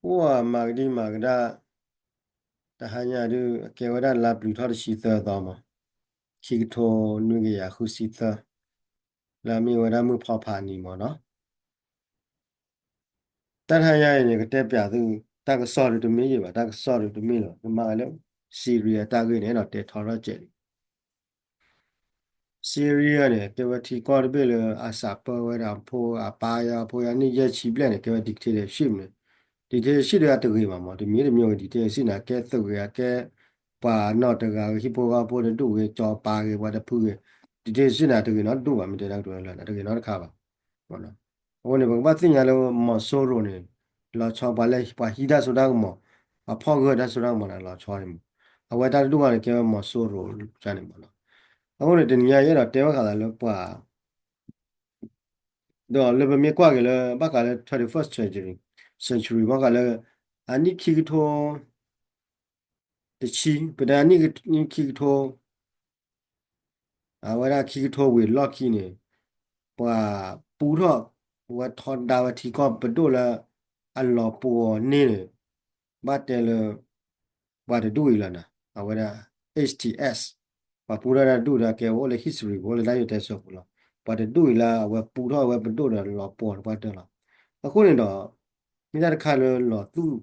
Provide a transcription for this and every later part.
အိၣ်မၤကဒံမၤကဒါ, တဟါညါဒုး အကဲဝဲဒၣ်လါပျုၤထီၣ်တဆံသၢသီမး, ခံကထိနွံကယၤဃုဆံသၢ, လၢအမ့ၢ်ဝဲဒၣ်မုၢ်ဖီဖးနံၤမးနီၤ. တၢ်တဟါညါအံၤန့ၣ် ကတဲပျးသု တၢ်ကစီၣ်ဒုးတမ့ၢ်ယံၤဘၣ်, တၢ်ကစီၣ်ဒုးတမ့ၢ်လၢၤ, ကမၤဝဲလၢ Syria တၢ်ဂ့ၢ်န့ၣ် အဲၣ်ဒိးတဲထီထီၣ်ကဲးလံ Syria န့ၣ် ကဲဝဲထံကီၢ်တဘ့ၣ်လၢ အစးပၢဝဲဒၣ်ဖိအပၢ်ယၤ ဖိယၤနံၣ်ယဲၢ်ဆံဘျဲၣ်န့ၣ် ကဲဝဲ dictatorship န့ၣ်, dictatorship ဒီးအတဂ့ၤဘၣ်မး, တမံၤတမံၤဂ့ၤ dictatorship န့ၣ် အကဲသုးဂ့ၤ အကဲပှၤနီၢ်တဂၤဂ့ၤ ဟံၣ်ဖိဃီဖိတဒူၣ်ဂ့ၤ ကၠီၤပၤဂ့ၤ ပှၤတဖုဂ့ၤ, dictatorship န့ၣ် အတဂ့ၤနီတဒူၣ်ဘၣ် မ့ၢ်တဲတၢ်ကတိၤလၢလၢ်န့ၣ် တဂ့ၤနီတခါဘၣ်. အဃိန့ၣ် ပကဘၣ်သ့ၣ်ညါလၢ မီၤစိရိၤန့ၣ် လီၤဆီ ပှၤလၢပှၤဟံးတၢ်စိတၢ်ကမီၤ, ပှၤဖီၣ်ဂၢၢ်တၢ်စိတၢ်ကမီၤန့ၣ် လီၤဆီန့ၣ်မး, အဝဲတၢ်တဒူၣ်အံၤန့ၣ် ကဲဝဲမီၤစိရိၤန့ၣ်မးနီၤ. အဃိန့ၣ် တနံၤညါယအဲၣ်ဒိးတဲဘၣ်ဃးလၢပှၤ ဒီးလၢပမ့ၢ်ကွၢ်က့ၤလၢ ဘၣ်ဃးလၢ twenty-first century, century ဘၣ်ဃးလၢ အနံၣ်ခံကထိ တဆံ ပတဲအနံၣ်ခံကထိ အဝဲဒၣ်ခံကထိဝံၤလီၢ်ခံန့ၣ် ပှၤပူထီၣ်ဝဲထီဒါဝဲထံကီၢ်ပဒိၣ်လၢ အလီၤပှီၤန့ၢ်န့ၣ် ဘၣ်တဲလၢ ပှၤတဒူၣ်အံၤလီၤနီၤ, အဝဲဒၣ် H T S ပှၤပူထီၣ်တၢ်တဒူၣ်ဒီးကဲဝဲအိၣ်လၢ history ပူၤ အိၣ်လၢတၢ်ယိၤတဲစိၤပူၤလီၤ. ပှၤတဒူၣ်အံၤလၢအဝဲပူထီၣ်ဝဲပဒိၣ်ဒီးလီၤပှီၤတပှၢ်တၢၢ်လီၤ. အဃိန့ၣ်ဒီး မ့ၢ်တၢ်တခါလၢလီၤသူၣ်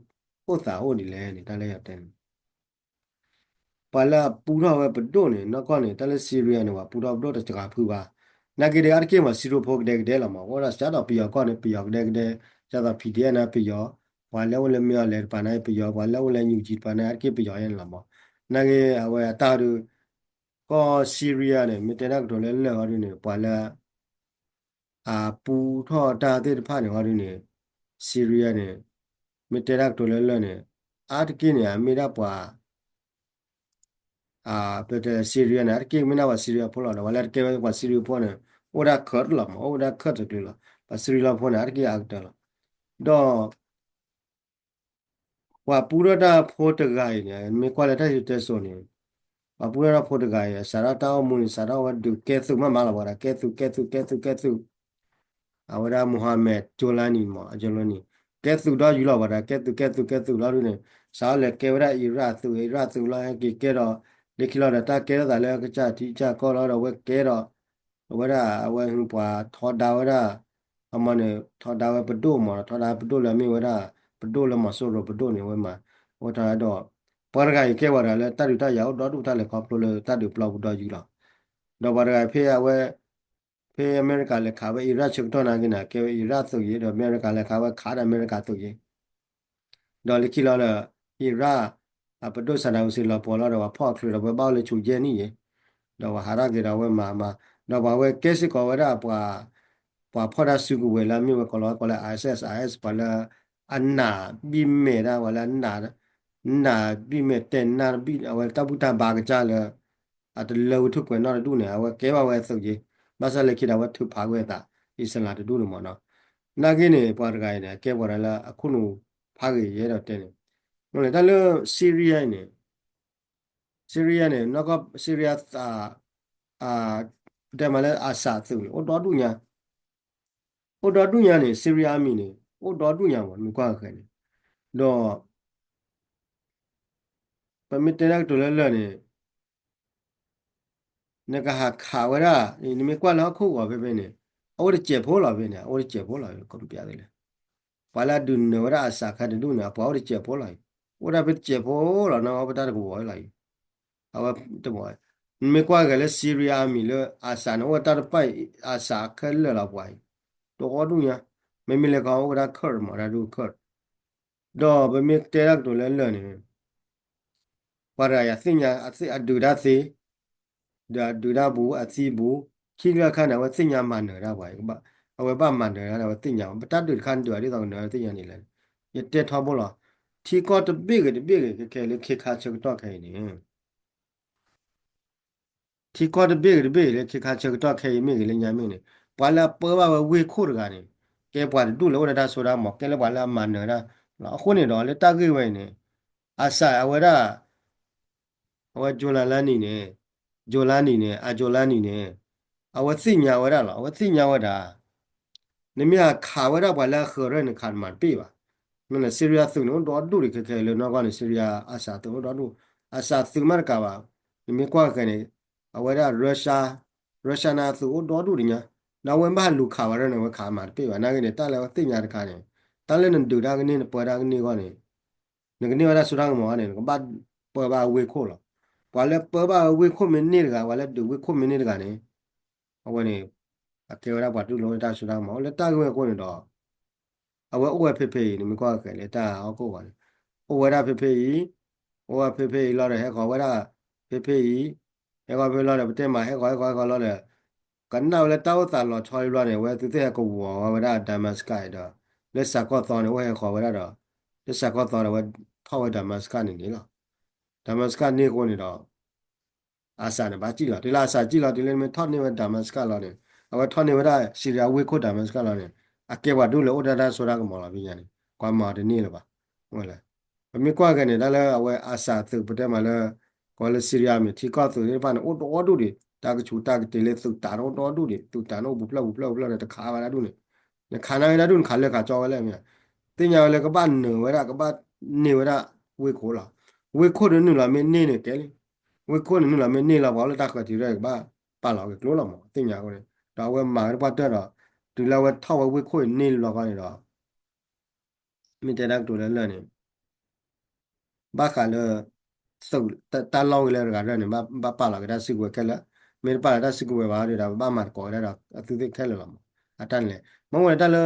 အိၣ်သးအိၣ်ဒ်လဲၣ်န့ၣ် တၢ်လၢယတဲန့ၣ် ပှၤလၢအပူထီၣ်ဝဲပဒိၣ်န့ၣ် နီၢ်ကီၢ်န့ၣ် တၢ်လၢ Syria န့ၣ် ပှၤပူထီၣ်ပဒိၣ်တစှၤဖုဘၣ်. နာ်က့ဒီးအါတက့ၢ်မး စံရိဖိကဒဲကဒဲလီၤမး, အိၣ်ဒီးစးဒီးပယီၤကီၢ်န့ၣ် ပယီၤကဒဲကဒဲ, စးဒီး P D F န့ၣ် ပယီၤ, ပှၤလၢအိၣ်လၢမ့ၢ်အီၤလဲၤတပၤန့ၣ် ပယီၤ, ပှၤလၢအိၣ်လၢ NUG တပၤန့ၣ် အါတက့ၢ်ပယီၤယဲန့ၣ်လီၤမး. နာ်က့အဝဲအတၢ်ဒုး ကီၢ် Syria န့ၣ် မ့ၢ်တဲတၢ်ကတိၤလၢလၢာ်ဟီဒုးန့ၣ် ပှၤလၢ အပူထီၣ်တၢ်သ့ၣ်တဖၣ်န့ၣ်ဟီဒုးန့ၣ် Syria န့ၣ် မ့ၢ်တဲတၢ်ကတိၤလၢလၢာ်န့ၣ် အါတက့ၢ်န့ၣ် အမ့ၢ်ဒၣ်ပှၤ ပတဲ Syria န့ၣ် အါတက့ၢ်မ့ၢ်ဒၣ်ပှၤ Syria ဖိလီၤ. ဒီးပှၤလၢတကဲဝဲပှၤ Syria ဖိန့ၣ် အိၣ်ဒၣ် Kurd လီၤမး, အိၣ်ဝဲဒၣ် Kurd တကလုာ်လီၤ. ပှၤ Syria ဖိန့ၣ် အါတက့ၢ်အါကတၢၢ်လီၤ. ဒီး ပှၤပူထီၣ်တၢ်ဖိတဂၤအံၤန့ၣ် မ့ၢ်ကွၢ်လၢတၢ်ယိၤတဲစိၤန့ၣ် ပှၤပူထီၣ်တၢ်ဖိတဂၤအံၤ စးထီၣ်တၢ်အိၣ်မူန့ၣ် စးထီၣ်ဝဲဒုးကဲသုးမးမးလီၤ ပှၤဒီး ကဲသုး ကဲသုး ကဲသုး ကဲသုး, အဝဲဒၣ် Mohammed Jolani မး အ Jolani ကဲသုးဒီးယူၤလီၤပှၤဒီး ကဲသုး ကဲသုး ကဲသုးလီၤဒုးန့ၣ် စးထီၣ်လဲၤကဲဝဲဒၣ် Iraq သုး Iraq သုးလီၤ ဟဲက့ၤကဲဒီး လၢခံလီၤဒီး တၢ်ကဲထီၣ်သးလၢကစၢ်ထံကစၢ်ကီၢ်လီၤဒီး အဝဲကဲဒီး အဝဲဒၣ်အဝဲဟုပှၤထီဒါဝဲဒၣ် အမၤန့ၣ် ထီဒါဝဲပဒိၣ်မး ထီဒါပဒိၣ်လၢအမ့ၢ်ဝဲဒၣ် ပဒိၣ်လၢမီၤစိရိၤပဒိၣ်န့ၣ် အဝဲမၤ အဝဲထီဒါဒီး ပှၤတဂၤအံၤကဲဝဲဒၣ်လၢတၢ်ဒုးတၢ်ယၤအိၣ်ဒီဒူၣ်တၢ်လဲၤခီဖျိလၢတၢ်ဒုးပျီပူၤဒီးယူၤလီၤ. ဒီးပှၤတဂၤအံၤဖဲအဝဲ ဖဲအမဲရကၤလဲၤခးဝဲ Iraq ဆၢကတီၢ်နာ်က့န့ၣ် ကဲဝဲ Iraq သုးယ့ၤ ဒီးအမဲရကၤလဲၤခးဝဲ ခးဒီးအမဲရကၤသုးယ့ၤ ဒီးလၢခံလီၤဒီး Iraq အပဒိၣ် Saddam Hussein လီၤပှီၤလီၤဒီး ပှၤဖီၣ်အချုးဒီး ပှၤဘၣ်အိၣ်လၢဆိးယဲၢ်နံၣ်ယ့ၤ ဒီးပှၤဟးထီၣ်က့ၤဒီးအဝဲမၤမၤ ဒီးပှၤဝဲကဲစ့ၢ်ကီးဝဲဒၣ်ပှၤ ပှၤဖီၣ်တၢ်စုကဝဲၤလၢအမ့ၢ်ဝဲကိးလီၤဝဲကိးလၢ ISIS IS ပှၤလၢ အနးဘံၣ်မဲာ်ဒၣ် ပှၤလၢ နးဘံၣ်မဲာ်တဲနးဘံၣ် အဝဲတၢ်ဘူၣ်တၢ်ဘါကစၢ်လၢ အတလၢဝဲထုးကွဲးနီၣ်တဒူၣ်န့ၣ် အဝဲကဲဘၣ်ဝဲသုးယ့ၤ ဘၣ်ဆၣ်လၢခံဒီးအဝဲထုးဖးဝဲအသး အံၣ်စလးတဒူၣ်န့ၣ်မးနီၤ. နာ်က့န့ၣ် ပှၤတဂၤအံၤန့ၣ် အကဲပှၤတဂၤလၢအခိၣ်နူာ်ဖးဂ့ၤယဲဒီးတဲန့ၣ် တၢ်လၢ Syria အံၤန့ၣ် Syria န့ၣ် နီၢ်ကီၢ် Syria သး တဲမးလၢ Assad သုးန့ၣ် အိၣ်ဒီဒူၣ်ညါ အိၣ်ဒီဒူၣ်ညါန့ၣ် Syria အမံၤန့ၣ် အိၣ်ဒီဒူၣ်ညါမး နမ့ၢ်ကွၢ်ဃဲၤန့ၣ် ဒီး ပမ့ၢ်တဲတၢ်ကတိၤလၢလၢာ်န့ၣ် နကဟးခးဝဲဒၣ် နမ့ၢ်ကွၢ်လၢဟီၣ်ခိၣ်ဂီၤဖဲဖဲန့ၣ် အအိၣ်တစဲးဖိလီၤဖဲန့ၣ် အအိၣ်တစဲးဖိလီၤ ကပျးသ့လဲၣ် ပှၤလၢအဒုးနၢၤဝဲဒၣ် Assad ခဲတဒူၣ်န့ၣ် အပှၤအိၣ်တစဲးဖိလီၤအံၤ အိၣ်ဒၣ်ဖဲတစဲးဖိလီၤ နီၢ်ပတၢ်တကဝီၤလီၤအံၤ အဝဲတမ့ၢ် နမ့ၢ်ကွၢ်ဂဲၤလၢ Syria အမံၤလၢ Assad န့ၣ် အိၣ်ဝဲတၢ်တပၣ်အံၤ Assad ခဲလၢာ်လီၤပှၤအံၤ တအိၣ်ဒူၣ်ညါ မ့မ့ၢ်လၢကီအိၣ်ဝဲဒၣ် Kurd မး တၢ်ဒူၣ် Kurd ဒီးပမ့ၢ်တဲတၢ်ကတိၤလၢလၢာ်န့ၣ် ပှၤတဂၤအံၤသ့ၣ်ညါ အဒုးတၢ်သ့ ဒီးအဒုးတၢ်ဘူး အသံဘူး ခံလၢအခါန့ၣ် အဝဲသ့ၣ်ညါမၤနၢၤတၢ်ပှၤအံၤ အဝဲဘၣ်မၤနၢၤတၢ် အဝဲသ့ၣ်ညါ ပတၢ်ဒုးတခါန့ၣ် ဒုးအဒ်သိးကနၢၤသ့ၣ်ညါန့ၣ်လဲၣ် ယတဲထီဘိလီၤ ထံကီၢ်တဘ့ၣ်ဂ့ၤတဘ့ၣ်ဂ့ၤ ခဲခဲလၢခဲခါဆၢကတီၢ်ခဲအံၤန့ၣ် ထံကီၢ်တဘ့ၣ်ဂ့ၤတဘ့ၣ်ဂ့ၤလၢခဲခါဆၢကတီၢ်ခဲအံၤမ့ၢ်ဂ့ၤလၢညါမ့ၢ်န့ၣ် ပှၤလၢအပၢဘၣ်ဝဲဝ့ၢ်ခိၣ်တဂၤန့ၣ် ကဲပှၤတဒူၣ်လၢအိၣ်ဒီးတၢ်စိတၢ်ကမီၤ ကဲလၢပှၤလၢအမၤနၢၤတၢ်လီၤ. အဃိန့ၣ်ဒီး လၢတၢ်ဂ့ၢ်ဝဲအံၤန့ၣ် Assad အဝဲဒၣ် အဝဲ Jolani န့ၣ် Jolani န့ၣ် အ Jolani န့ၣ် အဝဲသ့ၣ်ညါဝဲဒၣ်လီၤ. အဝဲသ့ၣ်ညါဝဲဒၣ် နမ့ၢ်ဟးခးဝဲဒၣ်ပှၤလၢအဃၢၤရဲၣ်န့ၣ် ခးတမၤတပ့ၢ်ဘၣ်. Syria သုးန့ၣ် အိၣ်ဒီဒူၣ်ဒံးခဲခဲလၢနီၢ်ကီၢ်န့ၣ် Syria Assad သုးအိၣ်ဒီဒူၣ်, Assad သုးမးတကးဘၣ်, နမ့ၢ်ကွၢ်ခဲန့ၣ်, အဝဲဒၣ် Russia, Russia န့ၣ်အသုးအိၣ်ဒီဒူၣ်ဒံးညါ, ဒီးအဝဲဘၣ်လူၤခးဝဲဒၣ်န့ၣ် အဝဲခးမၤတပ့ၢ်ဘၣ်, နာ်က့န့ၣ် တၢ်လၢအဝဲသ့ၣ်ညါတခါန့ၣ်, တၢ်လၢနဒုးတၢ်ကန့ၢ် နပၢတၢ်ကန့ၢ်အဂီၢ်န့ၣ်, နကန့ၢ်ဝဲဒၣ်စိတၢ်ကမီၤန့ၣ် နကဘၣ်ပၢဘၣ်ဝ့ၢ်ခိၣ်လီၤ. ပှၤလၢပၢဘၣ်ဝ့ၢ်ခိၣ်မ့ၢ်န့ၢ်တဂၤ, ပှၤလၢဒုးဝ့ၢ်ခိၣ်မ့ၢ်န့ၢ်တဂၤန့ၣ်, အဝဲန့ၣ် အကဲဝဲဒၣ်ပှၤတူၢ်လိာ်တၢ်စိတၢ်ကမီၤ အိၣ်လၢတၢ်ဂ့ၢ်ဝဲအဃိန့ၣ်ဒီး အဝဲအိၣ်ဝဲဖဲဖဲအံၤ နမ့ၢ်ကွၢ်ကဲလၢတၢ်ဟီၣ်ခိၣ်ဂီၤန့ၣ်, အိၣ်ဝဲဒၣ်ဖဲဖဲအံၤ, အိၣ်ဝဲဖဲဖဲအံၤလီၤဒီး ဟဲဃီၤဝဲဒၣ်ဖဲဖဲအံၤ, ဟဲဃီၤဖဲလီၤဒီး ပတဲမး ဟဲဃီၤ ဟဲဃီၤ ဟဲဃီၤလီၤဒီး ကနၣ်ဝဲလၢတၢ်အိၣ်သးလီၤဆီလံဘျီန့ၣ် အဝဲသုသ့ၣ်ဟဲကဝီၤဝဲဒၣ် Damascus ဒီး လၢစးကီၢ်သီန့ၣ် အိၣ်ဟဲဃီၤဝဲဒၣ်ဒီး လၢစးကီၢ်သီဒီး အဝဲထီၣ်ဝဲ Damascus န့ၣ်န့ၣ်လီၤ. Damascus န့ၢ်အဃိန့ၣ်ဒီး Assad န့ၣ် ဘၣ်စံၣ်လီၤ, တုၤလၢ Assad စံၣ်လီၤ တုၤလၢနမ့ၢ်ထီၣ်န့ၢ်ဝဲ Damascus လီၤန့ၣ်, အဝဲထီၣ်န့ၢ်ဝဲဒၣ် Syria ဝ့ၢ်ခိၣ် Damascus လီၤန့ၣ်, အကဲပှၤဒူၣ်လဲၤအိၣ်တၢ်တၢ်စိတၢ်ကမီၤလီၤ ဖဲညါန့ၣ်, ကွၢ်မၤအီၤတန့ၢ်လၢၤဘၣ်. ဝဲလဲၣ်, ပမ့ၢ်ကွၢ်ကဲန့ၣ် တၢ်လၢအဝဲ Assad သုးပတဲမးလၢ ကီးလၢ Syria မ့ၢ်ထံကီၢ်သုးသ့ၣ်တဖၣ်န့ၣ် အိၣ်ဒီဒူၣ်ဒံး, တၢ်ကဆူးတၢ်ကတ့ၤလၢသုးတၢ်န့ၣ်အိၣ်ဒီဒူၣ်ဒံး, သုးတၢ်န့ၣ်အိၣ်ပူၤဖျၢၣ်ပူၤဖျၢၣ်ပူၤဖျၢၣ်န့ၣ် တခးဝဲဒၣ်ဒူၣ်န့ၣ်, နခးန့ၢ်ဝဲဒၣ်ဒူၣ် နခးလၢခးကၠီဝဲလဲၣ်မ့ၢ်, သ့ၣ်ညါဝဲလၢကဘၣ်နၢၤဝဲဒၣ် ကဘၣ်န့ၢ်ဝဲဒၣ်ဝ့ၢ်ခိၣ်လီၤ. ဝ့ၢ်ခိၣ်ဒီးနုာ်လီၤမ့ၢ်န့ၢ်န့ၣ်ကဲလံ, ဝ့ၢ်ခိၣ်န့ၣ်နုာ်လီၤမ့ၢ်န့ၢ်လီၤ ပှၤအိၣ်လၢတၢ်ဃၢၤတံၤရဲၣ်ကဘၣ်ပာ်လီၤက့ၤကျိလီၤမး သ့ၣ်ညါအဃိန့ၣ်, ဒီးအဝဲမၤဝဲတပှၢ်တၢၢ်ဒီး တုၤလၢအဝဲထီၣ်ဝဲဝ့ၢ်ခိၣ်အံၤန့ၢ်လီၤခီန့ၣ်ဒီး မ့ၢ်တဲတၢ်ကတိၤလၢလၢာ်န့ၣ် ဘၣ်ဃးလၢ သုးတၢ်လီၢ်ဝဲလၢတဂၤရဲၣ်န့ၣ် ဘၣ်ပာ်လီၤက့ၤတၢ်စုကဝဲၤခဲလၢာ်, မ့ၢ်တပာ်လီၤတၢ်စုကဝဲၤဘၣ်ဒီး ဘၣ်မၤသကိးဝဲဒၣ်ဒီးအသုသ့ၣ်ခဲလၢာ်လီၤမး. အတၢ်န့ၣ်လဲၣ် မ့ၢ်ဝဲဒၣ်တၢ်လၢ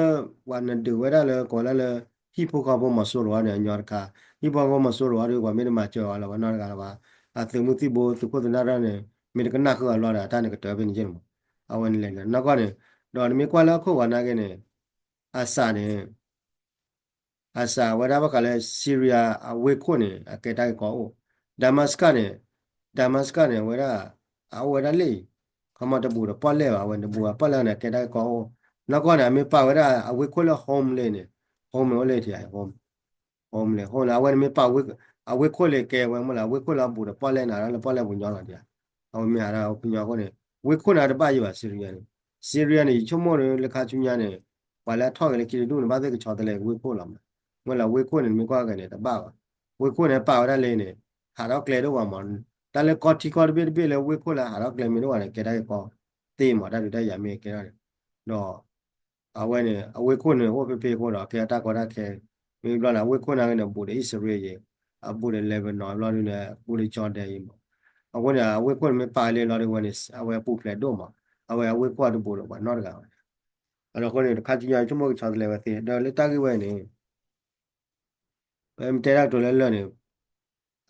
ပှၤနဒုးဝဲဒၣ်လၢကိးဝဲဒၣ်လၢ ဟံၣ်ဖိဃီဖိမီၤစိရိၤအံၤန့ၣ် အညီတခါ, ဟံၣ်ဖိဃီဖိမီၤစိရိၤအံၤဒီး ပှၤမ့ၢ်တမၤစၢၤအီၤလၢၤဘၣ်နီတဂၤလၢၤဘၣ်, အသုးမုၢ်သံၣ်ဘိ သုးခိၣ်သုးနၢ်တၢ်န့ၣ် မ့ၢ်တကနၣ်ဃုာ်အီၤလီၤဒီး အတၢ်န့ၣ်ကတၢၢ်ဖဲန့ၣ်က့ၢ်မး. အဝဲန့ၣ်လဲၣ် နီၢ်ကီၢ်န့ၣ်, ဒီးနမ့ၢ်ကွၢ်လၢဟီၣ်ခိၣ်ဂီၤနာ်က့န့ၣ် Assad န့ၣ် Assad ဝဲဒၣ်ဘၣ်ဃးလၢ Syria အဝ့ၢ်ခိၣ်န့ၣ် အကဲတၢ်ဂ့ၢ်ကီအိၣ်, Damascus န့ၣ်, Damascus န့ၣ် အဝဲဒၣ် အအိၣ်ဝဲဒၣ်လၢအံၤ, ခီမီတဘူးဒီးပီၣ်လဲၣ်ဘၣ်, အဝဲန့ၣ်တဘူးဒီးပီၣ်လဲၣ်န့ၣ် အကဲတၢ်ဂ့ၢ်ကီအိၣ်, နီၢ်ကီၢ်န့ၣ် အမ့ၢ်ပာ်ဝဲဒၣ်အဝ့ၢ်ခိၣ်လၢ Home လၢန့ၣ်, Home န့ၣ်အိၣ်လၢထံဧါ Home န့ၣ် Home န့ၣ် အဝဲန့ၣ်မ့ၢ်ပာ် အဝ့ၢ်ခိၣ်လၢကဲဝဲမ့ၢ်လၢ အဝ့ၢ်ခိၣ်လၢအဘူးဒီးပီၣ်လဲၣ်န့ၣ် လၢပီၣ်လဲၣ်ပူၤညီလီၤဒံးဧါ, အဝဲမ့ၢ်ဟးဒၣ်ပူၤညီအဃိန့ၣ် ဝ့ၢ်ခိၣ်န့ၣ်တဘၣ်ယံၤဘၣ် Syria န့ၣ်, Syria န့ၣ် ယဆိကမိၣ်လၢခါဆူညါန့ၣ် ပှၤလၢအထီၣ်က့ၤလၢခံတဒူၣ်န့ၣ် ဘၣ်သ့ၣ်ကဆီတလဲဝ့ၢ်ခိၣ်လီၤမး, မ့ၢ်လၢဝ့ၢ်ခိၣ်န့ၣ် နမ့ၢ်ကွၢ်က့ၤန့ၣ် တဘၣ်ဘၣ်, ဝ့ၢ်ခိၣ်န့ၣ် ပာ်ဝဲဒၣ်လၢန့ၣ် ဟးထီၣ်ကျဲဒိၣ်ဘၣ်မး, တၢ်လၢကီထံကီၢ်တဘ့ၣ်တဘ့ၣ်လၢဝ့ၢ်ခိၣ်လၢဟးထီၣ်ကျဲမ့ၢ်ဒိၣ်ဘၣ်န့ၣ် ကဲတၢ်ဂ့ၢ်ကီသ့မး တၢ်ဒုးတၢ်ယၤမ့ၢ်ကဲထီၣ်န့ၣ်, ဒီး အဝဲန့ၣ် အဝ့ၢ်ခိၣ်န့ၣ် အိၣ်ဖဲဖဲအဃိဒီး ကဲတၢ်ကီတၢ်ခဲ, မ့ၢ်ဘျီန့ၣ် အဝ့ၢ်ခိၣ်န့ၣ်န့ၣ် ဘူးဒီး အံၣ်စရ့လးယံၤ, အဘူးဒီး Lebanon ဘျီဒုးန့ၣ် ဘူးဒီး Jordan ယံၤမး, အဃိန့ၣ် အဝ့ၢ်ခိၣ်န့ၣ်မ့ၢ်ပာ်လံလီၤဒုးဝဲန့ၣ် အဝဲပူၤဖျဲးဒိၣ်မး, အဝဲအဝ့ၢ်ခိၣ်တဘူးဒီးပှၤနီတဂၤဘၣ်, အဃိန့ၣ် တခါဆူညါဆိကမိၣ်ကဆီတလဲဝဲသ့ ဒီးလၢတၢ်ဂ့ၢ်ဝဲန့ၣ် ပမ့ၢ်တဲတၢ်ကတိၤလၢလၢာ်န့ၣ်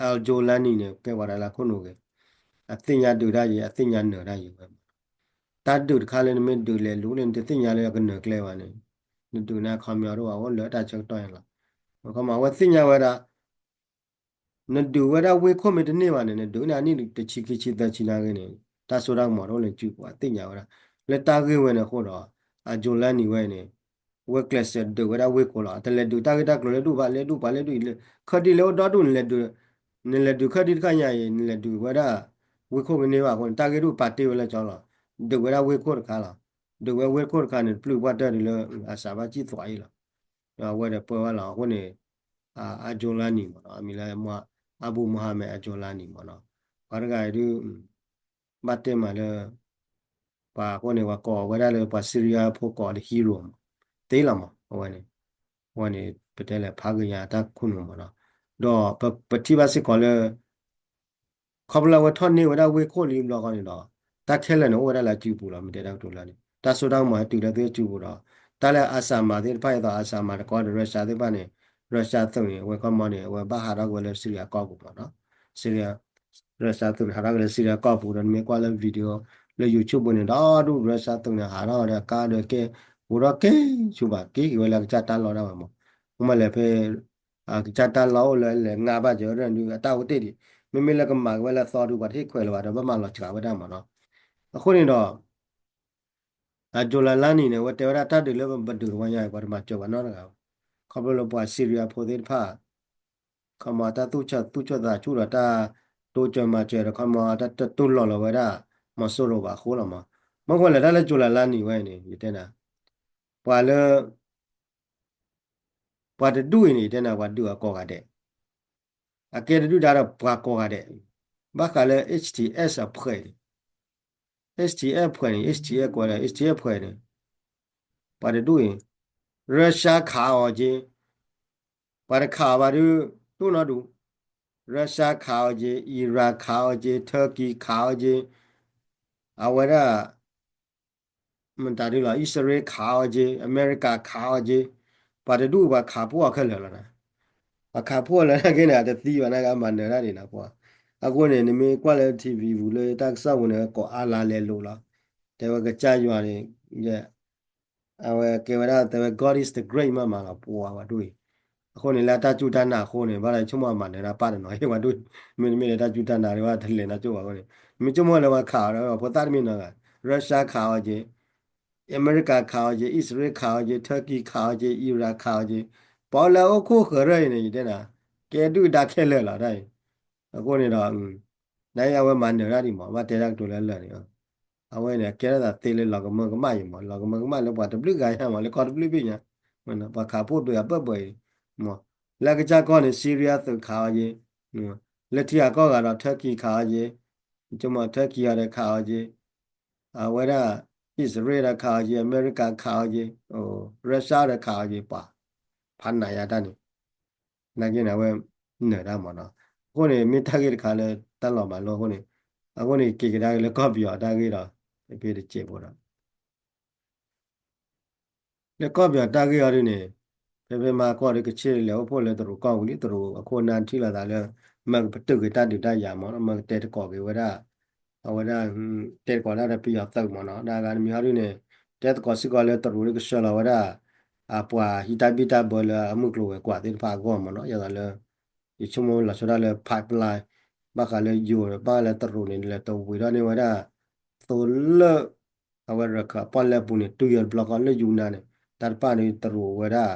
Al-Jawlani န့ၣ် ကဲပှၤတၢ်လၢခိၣ်နူာ်ဂ့ၤ, အသ့ၣ်ညါဒုးတၢ်ယံၤ အသ့ၣ်ညါနၢၤတၢ်ယံၤဝဲ, တၢ်ဒုးတခါလၢနမ့ၢ်ဒုးလဲၤလူၤလၢနတသ့ၣ်ညါလၢကနၢၤကျဲဘၣ်န့ၣ်, နဒုးန့ၣ်အခီပညီတအိၣ်ဘၣ် အိၣ်လၢတၢ်ဆၢကတီၢ်န့ၣ်လီၤ. ခီမး အဝဲသ့ၣ်ညါဝဲဒၣ် နဒုးဝဲဒၣ်ဝ့ၢ်ခိၣ်မ့ၢ်တန့ၢ်ဘၣ်န့ၣ် နဒုးန့ၣ်အနံၣ်တဆံခံဆံသၢဆံနာ်ဂ့ၤန့ၣ် တၢ်စိတၢ်ကမီၤတအိၣ်လၢနစုပူၤ အသ့ၣ်ညါဝဲဒၣ်, လၢတၢ်ဂ့ၢ်ဝဲန့ၣ်အဃိဒီး Al-Jawlani ဝဲန့ၣ် ဝဲကျဲးစၢးဒုးဝဲဒၣ်ဝ့ၢ်ခိၣ်လီၤ. တလဲၤဒုးတၢ်ဂ့ၢ်တၢ်ကျိၤလၢဒူၣ်ဘၣ် လၢဒူၣ်ပှၤလၢဒူၣ်အံၤလၢ ခၢၣ်ဒံၣ်လၢအိၣ်ဒီဒူၣ် နလဲၤဒုး, နလဲၤဒုးခၢၣ်ဒံၣ်တခါညါအံၤ နလဲၤဒုးဝဲဒၣ် ဝ့ၢ်ခိၣ်ကန့ၢ်ဘၣ်အဃိန့ၣ် တၢ်ဂ့ၢ်ဒူၣ်ပာ်တ့ၢ်ဝဲလၢကၠီလီၤ. ဒုးဝဲဒၣ်ဝ့ၢ်ခိၣ်တခါလီၤ. ဒုးဝဲဝ့ၢ်ခိၣ်တခါန့ၣ် တပျုၢ်ပှၢ်တၢၢ်ဒုးလၢ အစးဘၣ်စံၣ်သွးအံၤလီၤ. ဒီးအဝဲဒီးပၢဝဲလီၤ. အဃိန့ၣ် Al-Jawlani မ့ၢ်နီၤ အမံၤလၢ Abu Muhammad Al-Jawlani မ့ၢ်နီၤ ပှၤတဂၤအံၤဒုး ဘၣ်တဲမးလၢ ပှၤအဃိန့ၣ် ပှၤကိးဝဲဒၣ်လၢပှၤ Syria ဖိကိးလၢ hero မး သ့လီၤမး အဝဲန့ၣ် အဝဲန့ၣ် ပတဲလၢဖးကညးတၢ်ခိၣ်နူာ်မးနီၤ ဒီးပထံၣ်ဘၣ်စ့ၢ်ကီးလၢ ခီဖျိလၢအဝဲထီၣ်န့ၢ်ဝဲဒၣ်ဝ့ၢ်ခိၣ်လံဘျီဃီန့ၣ်ဒီး တၢ်ခဲလၢာ်န့ၣ် အိၣ်ဝဲဒၣ်လၢအစုပူၤလီၤ. မ့ၢ်တဲတၢ်ကတိၤလၢန့ၣ် တၢ်စိတၢ်ကမီၤဟဲတုၤလၢသုစုပူၤဒီး တၢ်လၢ Assad မၤသ့ၣ်တဖၣ်အသိး Assad မၤတကီဒီး Russia သ့ၣ်တဖၣ်န့ၣ် Russia သုးန့ၣ် အဝဲခီမီန့ၣ် အဝဲဘၣ်ဟးထီၣ်က့ၤဝဲလၢ Syria ကီၢ်ပူၤမးနီၤ Syria Russia သုးန့ၣ် ဟးထီၣ်က့ၤလၢ Syria ကီၢ်ပူၤဒီး နမ့ၢ်ကွၢ်လၢ video လၢ YouTube ပူၤန့ၣ် ဒီဒူၣ် Russia သုးန့ၣ် ဟးထီၣ်ဒီးကါဒီးကဲ ပူၤထီၣ်ကဲ ဆူဘၣ်က့ၤက့ၤဝဲလၢကစၢ်တၢ်လီၢ်ဒၣ်ဝဲမး မ့ၢ်လဲၤဖဲ ကစၢ်တၢ်လီၢ်အိၣ်လၢလဲၤငါဘၣ်စၢၤဝဲဒၣ်ဒုး အတၢ်အိၣ်တ့ၢ်ဒံး မ့မ့ၢ်လၢကမၤက့ၤဝဲလၢအသီဒုး ပှၤတဟ့ၣ်ခွဲးလၢၤဘၣ်ဒီး ဘၣ်မၤလီၤစှၤဝဲဒၣ်မးနီၤ အဃိန့ၣ်ဒီး Al-Jawlani န့ၣ် အဝဲတဲဝဲဒၣ်တၢ်ဒုးလၢပဒုးတဝီညါအံၤ ပှၤတမၤစၢၤပှၤနီတဂၤဘၣ် ခီဖျိလၢပှၤ Syria ဖိသ့ၣ်တဖၣ် ခီမီတၢ်သူၣ်ဆၢသူၣ်ဆၢသးဆူၣ်ဒီးတၢ် တိစၢၤမၤစၢၤဒီးခီမီတၢ်တတူၢ်လိာ်လီၤဝဲဒၣ် မီၤစိရိၤဘၣ်အဃိလီၤမး မ့ၢ်ကွၢ်လဲၤတၢ်လၢ Jawlani ဝဲန့ၣ် ယတဲနၤ ပှၤလၢ ပှၤတဒူၣ်အံၤန့ၣ် တဲနၤပှၤဒုးအကိးဂၤဒဲး, အကဲတဒုၣ်ဒါဒီးပှၤကိးဂၤဒဲး, ဘၣ်ဃးလၢ H T S အဖှဲးန့ၣ်, H T S ဖှဲးန့ၣ် H T S ကွဲးလၢ H T S ဖှဲးန့ၣ်, ပှၤတဒူၣ်အံၤ, Russia ခးအီၤက့ၤ, ပှၤတခးအီၤဘၣ်ဒုး ဒိၣ်နီၢ်ဒူၣ်, Russia ခးအီၤက့ၤ, Iran ခးအီၤက့ၤ, Turkey ခးအီၤက့ၤ, အဝဲဒၣ် မတၤဒုလီၤ အံၣ်စရ့လးခးအီၤက့ၤ, အမဲရကၤခးအီၤက့ၤ, ပှၤတဒူၣ်ပှၤခးဖှိၣ်အီၤခဲလၢာ်လီၤနၤ, ပှၤခးဖှိၣ်လၢနာ်က့န့ၣ် အတသံဘၣ်နာ်က့ အမၤနၢၤတၢ်ဒံးနၤပှၤ, အဃိန့ၣ် နမ့ၢ်ကွၢ်လၢ ထံၣ်ဝံၤပူၤလၢတၢ်ကစီၣ်ပူၤန့ၣ် ကိးအါလါလဲၤလိာ်လီၤ, တဲဝဲကစၢ်ယွၤန့ၣ် အဝဲကဲဝဲဒၣ်တဲဝဲ God is the great မးမးလီၤ ပှၤဝဲဒၣ်အံၤ, အဃိန့ၣ် လၢတၢ်စူၢ်တၢ်နာ်အဃိန့ၣ် ဘၣ်ဒီးဆိကမိၣ်အမၤနၢၤတၢ်ပၢ်တနီၤ ဝဲဒၣ်, မ့တမ့ၢ်လၢတၢ်စူၢ်တၢ်နာ်ဒ်ဝဲတလဲၤနီၢ်ကၠိၣ်ဘၣ်အဃိန့ၣ်, မ့ၢ်ဆိကမိၣ်လၢပှၤခးအီၤဒီး ဖိသၣ်တမ့ၢ်နီၤဂၤ, Russia ခးအီၤက့ၤ, အမဲရကၤခးအီၤက့ၤ, အံၣ်စရ့လးခးအီၤက့ၤ, Turkey ခးအီၤက့ၤ, Iran ခးအီၤက့ၤ, ပှၤလၢအအိၣ်ခိၣ်ဃၢၤရၢၢ်အံၤန့ၣ် ယတဲနၤ, ကဲဒုၣ်ဒါခဲလၢာ်လီၤတၢ်အံၤ, အဃိန့ၣ်ဒီး နအံၤအဝဲမၤနၢၤတၢ်ဒံးမး ဘၣ်တဲတၢ်ကတိၤလၢလၢာ်န့ၣ်, အဝဲန့ၣ် ကဲထီၣ်သးသ့လၢလီၤကမၢကမၣ်အံၤမး လီၤကမၢကမၣ်လၢပှၤတဘျုးဂၤညါမး လၢကီၢ်တဘျုးဘ့ၣ်ညါ, ပှၤခးဖှိၣ်ဒွဲၣ်အဘၢၣ်ဘၢၣ်အံၤ, လၢကစၢ်ကီၢ်န့ၣ် Syria သုးခးအီၤက့ၤ, လၢထံဂၤကီၢ်ဂၤဒီး Turkey ခးအီၤက့ၤ, ကမီၤ Turkey အီၤဒီးခးအီၤက့ၤ, အဝဲဒၣ် အံၣ်စရ့လးဒီးခးအီၤက့ၤ အမဲရကၤခးအီၤက့ၤ, Russia ဒီးခးအီၤက့ၤပှၤ, ဖးနးယၤတၢ်န့ၣ် နာ်က့န့ၣ် အဝဲနၢၤတၢ်မးနီၤ, အဃိန့ၣ် မ့ၢ်တၢ်ဂ့ၢ်တခါလၢတၢ်လီၤမၤလိအဃိန့ၣ်, အဃိန့ၣ် က့ၤကဒါက့ၤလၢကီၢ်ပယီၤတၢ်ဂ့ၢ်ဒီး ဖဲတစဲးဖိဒီး လၢကီၢ်ပယီၤတၢ်ဂ့ၢ်အီၤဒ်န့ၣ်, ဖဲဖဲမၤကီၢ်ဒီးကဆ့ၣ်လဲၤအိၣ်ဖှိၣ်လၢတရူးကီၢ်ပူၤလံ တရူးအခိၣ်အနၢ်ထံၣ်လိာ်သးလၢ မၤကပတုာ်က့ၤတၢ်ဒုးတၢ်ယၤမးနီၤ မၤကတဲသကိးက့ၤဝဲဒၣ်, အဝဲဒၣ်, တဲသကိးဒၣ်ဒီးပယီၤသုးမးနီၤ ဒ်ဂၤတမံၤဟီဒ်န့ၣ်, တဲသကိးစ့ၢ်ကီးလၢတရူးဒ်ကဆှၢလီၤဝဲဒၣ်, အပှၤဟံးတၢ်ဘံၣ်တၢ်ဘၢလၢအမုၢ်ကျိၤဝဲၤကွာ်သ့ၣ်တဖၣ်အဂီၢ်မးနီၤ ယသးလၢ, ယဆိကမိၣ်လီၤဆီဒၣ်လၢ pipeline, ဘၣ်ဃးလၢယိၤ ဘၣ်ဃးလၢတရူးန့ၣ် လဲၤတဝံၤဒီးန့ၢ်ဝဲဒၣ်, သိလၢ အဝဲရခၢၣ်အပီၣ်လဲၣ်ပူၤန့ၣ် တုၤယီၤတဘျီဃီလၢယူနါန့ၣ် တၢ်တဖၣ်န့ၣ်တရူးဝဲဒၣ်,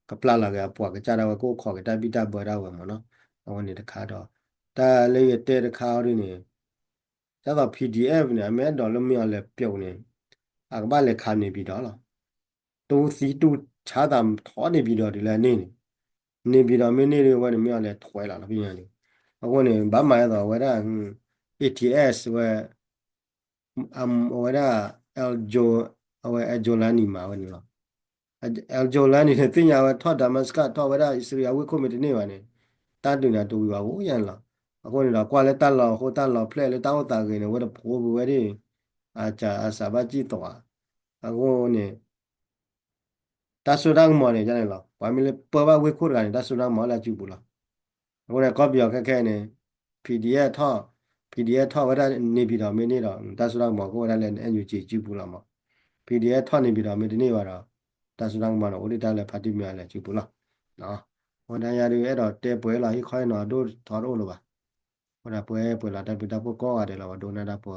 ကပျၢ်လီၤက့ၤအပှၤကစၢ်ဒၣ်ဝဲကအိၣ်ခိးက့ၤတၢ်ဘံၣ်တၢ်ဘၢဒၣ်ဝဲမးနီၤ, အဝဲန့ၣ်တခါဒီး, တၢ်လၢယတဲတခါအီၤဒ်န့ၣ်, ဒ်သိး P D F န့ၣ် အမ့ၢ်အဲၣ်ဒိးလၢမ့ၢ်အီၤလဲၤပျိာ်န့ၣ်, အကဘၣ်လဲၤခးန့ၣ်ပံၤဒီးလီၤ, တူသံတူဆါသးထီန့ၣ်ပံၤဒီးဒ်လၢအန့ၣ်န့ၣ်, န့ၣ်ပံၤဒီးမ့ၢ်န့ၢ်ဒ်ဝဲန့ၣ်မ့ၢ်အီၤလဲၤထွဲလီၤလီၤပညါန့ၣ်, အဃိန့ၣ် ဘၣ်မၤအသိးအဝဲဒၣ်, A T S ဝဲ အဝဲဒၣ် El Jo, အဝဲ El Jolani မၤဝဲန့ၣ်လီၤ, El Jolani န့ၣ် သ့ၣ်ညါဝဲထီၣ် Damascus ထီၣ်ဝဲဒၣ် အံၣ်စရ့လးဝ့ၢ်ခိၣ်မ့ၢ်တန့ၢ်ဘၣ်န့ၣ်, တၢ်ဒုးန့ၣ်တဝံၤဘၣ်အိၣ်ယါန့ၣ်လီၤ, အဃိန့ၣ်ဒီး ကွၢ်လၢတၢ်လီၤအဃိတၢ်လီၤဖျဲၣ်လၢတၢ်အိၣ်သးဂ့ၤန့ၣ် ဝဲတဖိပူၤဝဲဒၣ်, အစးဘၣ်စံၣ်သိးဧါ, အဃိန့ၣ် တၢ်စိတၢ်ကမီၤန့ၣ် ယန့ၣ်လီၤ ပှၤမ့ၢ်လၢပၢဘၣ်ဝ့ၢ်ခိၣ်တဂၤန့ၣ် တၢ်စိတၢ်ကမီၤလၢအစုပူၤလီၤ, အဃိန့ၣ် ကီၢ်ပယီၤခဲခဲအံၤန့ၣ်, P D F ထီၣ်, P D F ထီၣ်ဝဲဒၣ်န့ၣ်ပံၤဒီးမ့ၢ်န့ၢ်ဒီး တၢ်စိတၢ်ကမီၤကအိၣ်ဝဲဒၣ်လၢ N U G စုပူၤလီၤမး, P D F ထီၣ်န့ၣ်ပံၤဒီးမ့ၢ်တန့ၢ်ဘၣ်ဒီး, တၢ်စိတၢ်ကမီၤန့ၣ် အိၣ်ဒံးတၢ်လၢဖါတံၢ်မ့ၢ်အီၤလဲၤစုပူၤလီၤ, အဃိဒၣ်ယၤဒုး အဲၣ်ဒိးတဲပှဲၤလီၤ ဟံၣ်ခီဟံၣ်နီၤ အဒိၣ်ထီတအိၣ်လၢၤဘၣ်, အဃိဒၣ်ပှဲၤပှဲၤလီၤ တၢ်ဘျုးတၢ်ဖှိၣ်ကိးဂၤဒဲးလီၤ ပှၤဒိကနၣ်တၢ်ဖိ